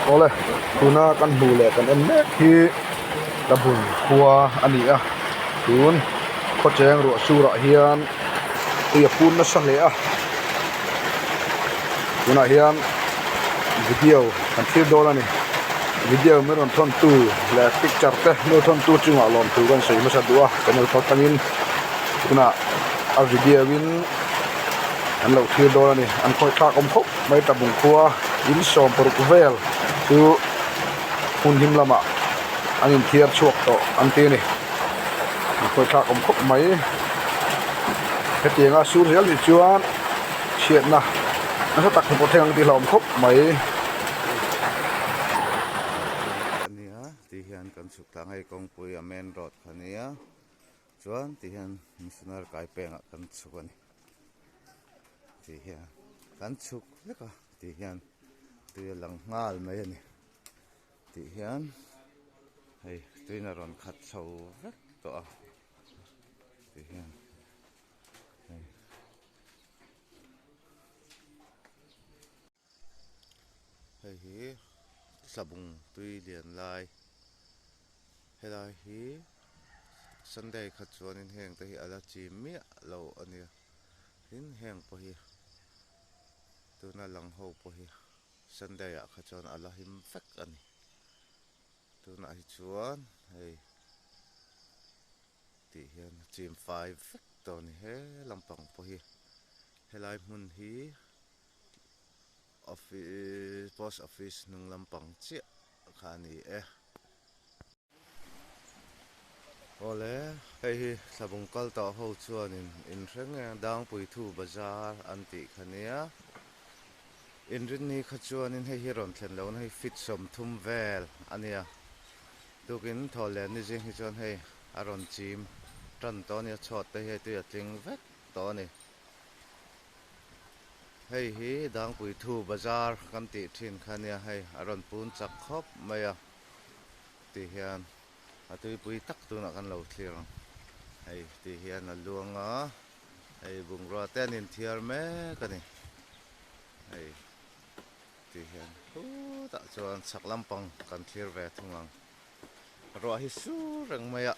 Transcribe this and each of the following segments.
Awle tuna kan hmuh leh kan en mek hi Tlabung khua a ni a tun khawcheng ruah surah hian tui a pun nasa hle a tunah hian video kan thlir dawn a ni video min rawn thawn tu leh picture te min rawn thawn tu chungah lawmthu kan sawi hmasa duh a channel kal tangin tunah a video in an lo thlir dawn a ni an khawih thlak awm khawp mai Tlabung khua in 60 vel chu hmun him lamah an inthiar chhuak tawh an ti a ni an khawih thlak awm khawp mai hetianga sur zel nih chuan chhiatna nasa tak hmu pawh thleng ang tih hlauhawm khawp mai. Ania ti hian kan chhuk tlang hei kawngpui a main road kha ania chuan ti hian missioner kai pengah kan chhuk a ni ti hian kan chhuk vek a ti hian tui a lang nghal mai a ni tih hian hei tuin a rawn khat chho vek tawh a ti hian hei. Hei hi Tlabung tui lian lai helai hi Sunday kha chuanin heng te hi a la chim miah lo a nia tin heng pawh hi tuna lang ho pawh hi Sunday ah kha chuan a la him vek a ni tunah hi chuan hei tih hian a chim fai vek tawh a ni he lampang pawh hi helai hmun hi office post office hnung lampang chiah kha a ni e. Awle hei hi Thlabung kal tawh ho chuanin inhre nge Dangpuithu bazar an tih kha nia Inrinni kha chuanin hei hi rawn thlen lohna hi feet 30 vel a nia tukin thaw leh ni zing hi chuan hei a rawn chim tan tawh a nia chhuat te hi hei tui a tling vek tawh a ni. Hei hi Dangpuithu bazar kan tih thin kha nia hei a rawn pun chak khawp mai a tih hian a tuipui tak tunah kan lo thlir ang hei tih hian a luang a hei bungrua te an inthiar mek a ni hei tih hian khutah chuan chhak lampang kan thlir ve thung ang ruah hi sur reng mai a.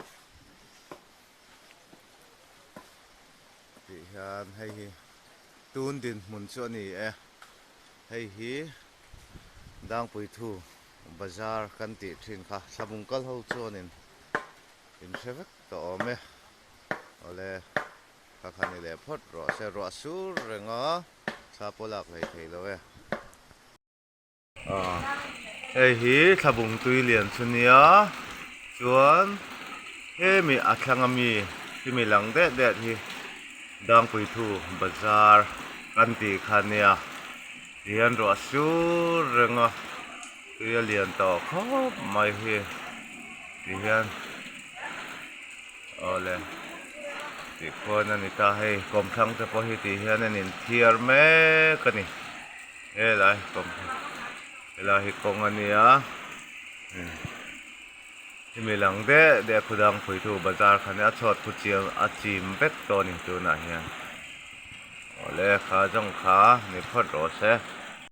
Tih hian hei hi tun dinhmun chu a ni e. Hei hi Dangpuithu bazar kan tih thin kha Thlabung kal ho chuanin in hre vek tawh awm e. Awle kha kha ni leh phawt rawh se ruah sur reng a thla pawh lak hlei thei lo e. Hei hi Thlabung tui lian chu nia chuan hemi a thlang ami hemi lang det det hi Dangpuithu bazar kan tih kha nia tihian ruah sur reng a tui a lian tawh khawp mai hi tihian awle tih khuan a ni ta hei kawmthlang te pawh hi tihian an inthiar mek a ni. Helai kawng hi helai hi kawng a nia hemi lang deuh deuh khudang phuitu bazar kha nia a chhuat khu chiang a chim vek tawh a ni tunah hian awle kha zawng kha ni phawt rawh se.